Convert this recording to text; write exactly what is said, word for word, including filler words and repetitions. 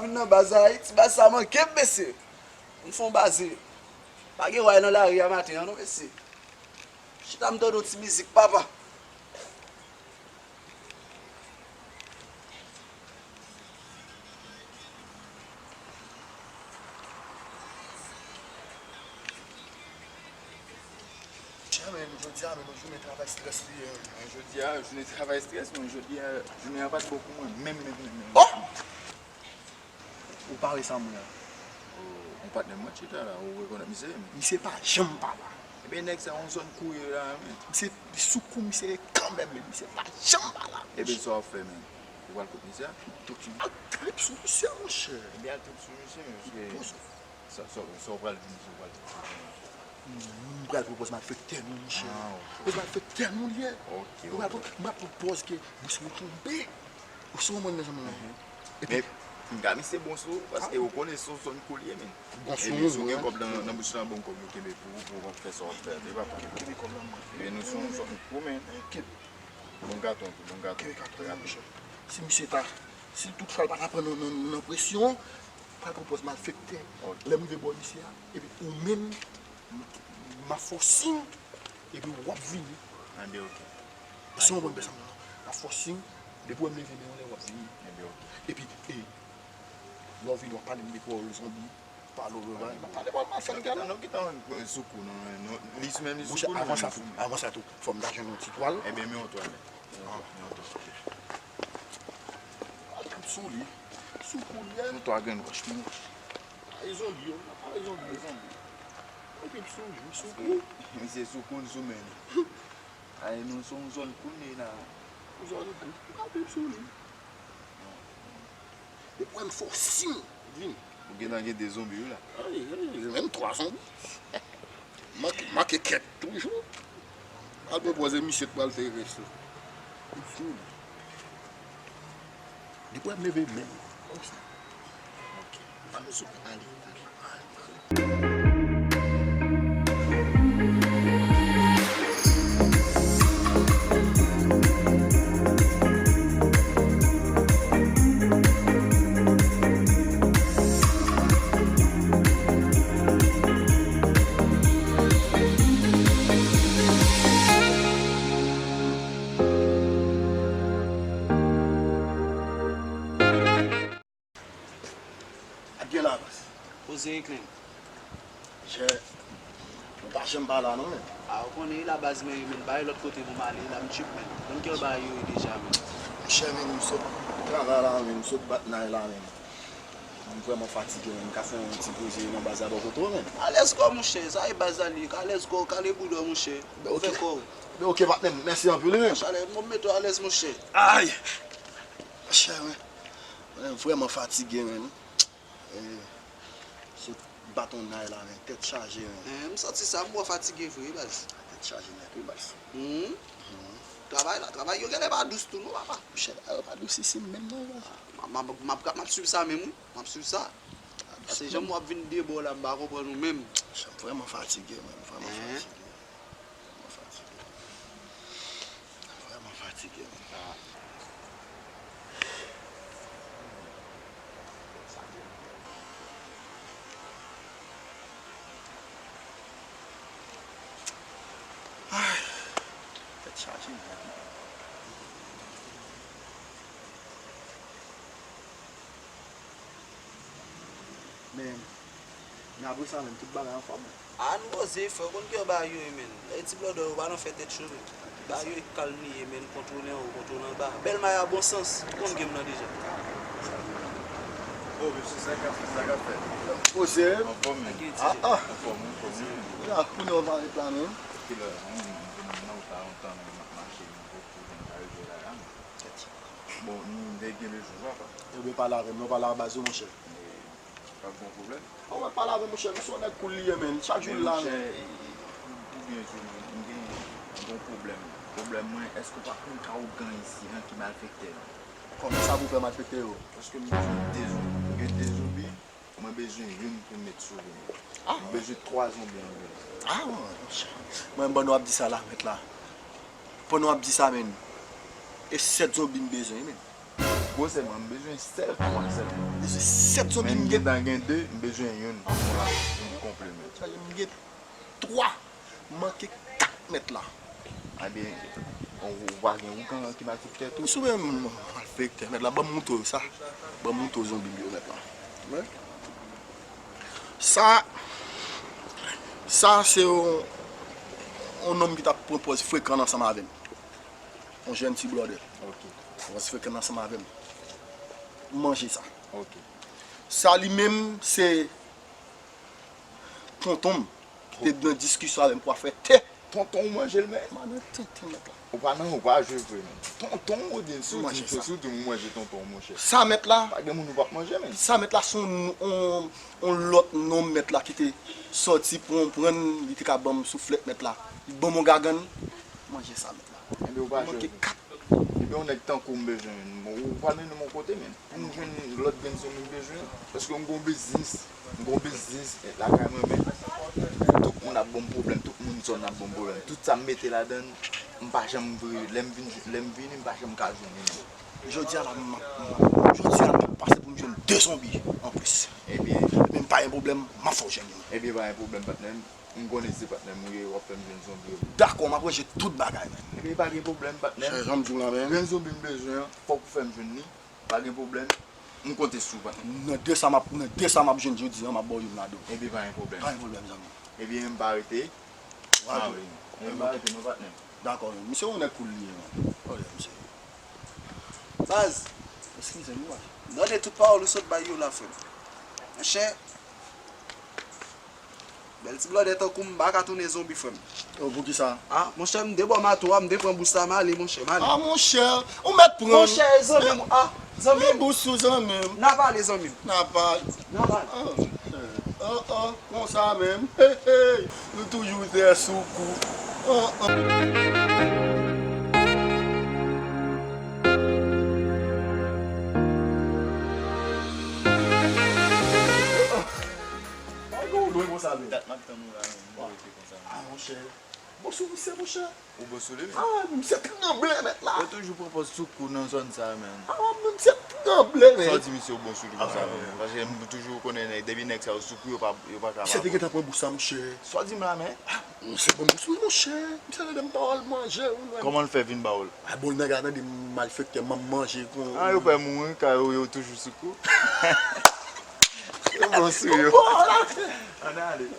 Vin nan baz la, ti baz sa manke m, mesye. M fè yon baz. Pa gen way nan lari a maten an, non, mesye. Chita m tande yon ti mizik, papa. Chè, men, jodi a, men, yon jounen travay strès li ye, men. Jodi a, jounen travay strès, men jodi a, jounen an pa t bon pou mwen, menm, menm, menm, menm. Oh! Ou pa wè sa m wè a? Oh, yon patnè mwen chita la, ou rekonèt misye, men. Misye pa janm pa la. Ebyen, nèg sa yon zòn kou ye la, men. Misye sou kou misye ye kanmenm, men misye pa janm pa la. Ebyen, sa w ap fè, men? Ou pral kot misye a? Tout, al trip sou misye, monchè. Ebyen, al trip sou misye, men, paske sa, sa, sa w pral di misye, ou pral trip sou misye. M pral pran pòz malfektè nou, monchè. Ah, ok. Pòz malfektè nou li ye. Ok, ok. M pral pran, m pral pran pòz ke misye tonbe. Ou si w konprann, mezanmi, non? Mhm. Epi, men, m ka misye bon sou ou, paske ou konnen se yon zòn kou li ye, men. Bon sou ou, wi. Ebyen, si w gen kòb nan, nan bouch lan, bon kòb yo kenbe pou ou, pou w fè sa w ap fè. Epi, kenbe kòb lan, mwen. Ebyen, nou se yon zòn kou, men. Kenbe. Bon gato, bon gato. Kenbe gato, monchè. Si misye ta, si tout fwa l pa ta pran nan, nan, nan presyon, pral pran pòz malfektè. Ok. Lè m rive bò misye a, epi ou menm, m ap fè w siy, epi w ap vini. Anben, ok. Ou si w konprann sa m di w la? M ap fè w siy, depi w wè m leve men w, lè w ap vini. Anben, ok. Epi, e, lè w vini, w ap pale m de pawòl zonbi, pale w de bagay, m ap pale pawòl malfektè la. Non, gentan sou kou, non, non, li sou menm, li sou kou, non, avan sa tou, avan sa tou, fò m ta jwenn yon ti twal. Ebyen, men yon twal. Ah. Yon twal. Al trip sou li. Sou kou li a. Yon twal grenn wòch, men wòch. Ay zonbi yo, n ap pale zonbi yo. Zonbi. Al trip sou li, sou kou. Misye sou kou, sou men li. Ay, nou se yon zòn kou nou ye la. Zòn kou. Al trip sou li. Depi w wè m fè w siy, vini. Ou gentan gen de zonbi, wi, la. Ay, ay, menm twa zonbi. Manke, manke kèt toujou. Al pran pòz e misye k pral fè rès la. Li fou. Li pral leve menm. Konsa. Ok. Ann sou ale, ale, ale. Ap gen la, baz. Poze, Eklin. Chè, nou pa janm pa la, non, men. A, ou konnen, la baz mwen ye, men, bay lòt kote pou m ale, la m trip, men. Konn ki bagay yo ye deja, men. Monchè, men, m sot travay la, men, m sot bat nay la, men. M vrèman fatige, men, m ka fè yon ti poze nan baz la bò kote w, men. Alèz kò, monchè, sa e baz la li, alèz kò, kale boudò, monchè. Ben, ok. Fè kò w. Ben, ok, patnè m, mèsi anpil, wi, men. Chalè, mwen mete w alèz, monchè. Ay! Monchè, men. Mwen vrèman fatige, men. Eh, sot bat on nay la, men, tèt chaje, men. Eh, m santi sa, m wè w fatige vre, baz. Tèt chaje nèt, wi, baz. Hmm. Hmm. Travay la, travay yo genlè pa dous tou, non, papa. Monchè, yo pa dous isit menm, non, baz. M ap, m ap, m ap, m ap swiv sa menm, wi. M ap swiv sa. Paske jan m wè w ap vin de bò la, m pa konprann ou menm. Monchè, m vrèman fatige, men, m vrèman fatige. Mwen fatige. Mwen vrèman fatige, men. Ay, tèt chaje, men. Men, men apre sa menm, tout bagay anfòm. A, nou poze, frè, w konn kijan bagay yo ye, men. Lè ti blòdò yo pa nan fè tèt cho, men. Bagay yo e kalm li ye, men, kontwole anwo, kontwole anba. Bèl may a bon sans, ou konn game nan deja. Oh, mesye, sa k ap, sa k ap fèt? Poze. Anfòm, men. Anfòm, anfòm, men. La, kounye a w pa ret la, men. Kilè, hmm, m vin nan ou ta lontan, men, m ap mache, men, pou, pou m ta rive la, la, men. Bon, nou te gen bezwen, papa. Ebyen, pale avè m non, pale a baz ou, monchè. E, pa gen pwoblèm. Bon, mwen pale avè m, monchè, misye yon nèg cool li ye, men. Chak jou l la, men. Monchè, e, e, ou, ou byen jwe, men. M gen, m gen yon pwoblèm. Pwoblèm mwen, èske w pa konn ka ougan isi, an, ki malfektè yo? Kòman sa pou fè malfektè yo? Paske m bezwen de zonbi. M gen de zonbi. Mwen bezwen youn pou m met sou li. Ah. M bezwen twa zonbi anvil. Ah, monchè. Mwen, pandan w ap di sa la, mèt la. Pandan w ap di sa, men. E sèt zonbi m bezwen, men. Gwosè mwen, m bezwen sèl twa sèlman. Bezwen sèt zonbi. Men m gen, gentan gen de, m bezwen youn pou la, pou m konpleman. Sa vle di m gen twa, manke kat mèt la. Ebyen, ou, ou pa gen ougan ki malfektè tou? Sou men malfektè, mèt la, ban m moutre w sa. Ban m moutre w zonbi m yo, mèt la. Men, sa, sa se yon, yon nonm ki t ap pran pòz frekan ansanm avè m. Yon jèn ti blòdè. Ok. Pran pòz frekan ansanm avè m. M manje sa. Ok. Sa li menm, se tonton m ki te nan diskisyon avè m pou afè tè. Tonton ou manje l, men. Mwen nan tenten, mèt la. Ou pa nan, ou pa jwe vre, men. Tonton ou di, si ou di, si ou di m manje tonton ou, monchè. Sa mèt la. Pa gen moun ou p ap manje, men. Sa mèt la, se yon, yon, yon lòt nonm mèt la ki te sòti pou yon prann, li te ka ban m souflèt mèt la. Li ban m yon gagann, manje sa mèt la. Ebyen, ou pa jwe vre. Manke kat. Ebyen, yon nèg tankou m bezwen. Bon, ou pral mennen m yon kote, men. Pou m jwenn lòt grenn zonbi m bezwen, paske m gon biznis, m gon biznis lakay mwen, men tout moun ap ban m pwoblèm, tout moun zòn ap ban m pwoblèm. Tout sa m mete ladan, m pa janm vre, lè m vin, lè m vini, m pa janm ka jwenn li. Jodi a la, m ap, m ap, jodi a la, m ap pase pou m jwenn de zonbi anplis. Ebyen. Men m pa gen pwoblèm, m ap fè w jwenn li. Ebyen, pa gen pwoblèm, patnè m. M konnen se patnè m ou ye, w ap fè m jwenn zonbi yo. Dakò, m ap ranje tout bagay, men. Ebyen, pa gen pwoblèm, patnè m. Se jan m di w la, men. Grenn zonbi m bezwen an, fòk ou fè m jwenn li. Pa gen pwoblèm. M konte sou ou, patnè. Nan de sa m ap, nan de sa m ap jwenn jodi a, m ap ba w youn ladan. Ebyen, pa gen pwoblèm. Pa gen pwoblèm, zanmi. Ebyen, m pa rete. M pa rete non, patnè. Dakò, men. Misye yon nèg cool li ye, men. Olè, misye. Baz. Eskize m, wi. Gade tout pawòl ou sot bay yo la, frè m. Monchè, bèl ti blòdè tankou m, m pa ka tounen zonbi, frè m. Oh, poukisa? Ah, monchè, m debò mato a, m te pran bous la, m ale, monchè, m ale. Ah, monchè, ou mèt pran. Monchè, e zanmi m, ah, zanmi m. Bous sou zanmi m. N a pale, zanmi m. N a pale. N a pale. Ah, oh, oh, konsa menm. Hey, hey, nou toujou tè sou kou. Oh, oh. Ou lwen konsa, men. Dat m ap tann ou la, men. Mwen rete konsa, men. Ah, monchè. Bon, sou misye, monchè. Ou bon sou li, men. Ah, misye tranble, mèt la. Yo toujou pran pòz sou kou nan zòn sa, men. Ah, misye tranble, men. Sa w di misye ou bon sou li konsa, men? Paske m toujou konnen nèg, depi nèg sa yo sou kou, yo pa, yo pa ka pa bon. Misye te gentan pran bous la, monchè. Sa w di m la, men? Ah, misye pran bous, wi, monchè. Misye tande m pawòl manje, wi, mwen. Kòman l fè vin ba w l? Ah, bon, nèg la tande m malfektè, m ap manje kon. Ah, yo pè mouri, ka yo, yo toujou sou kou. Yo bon sou yo. Ann ale.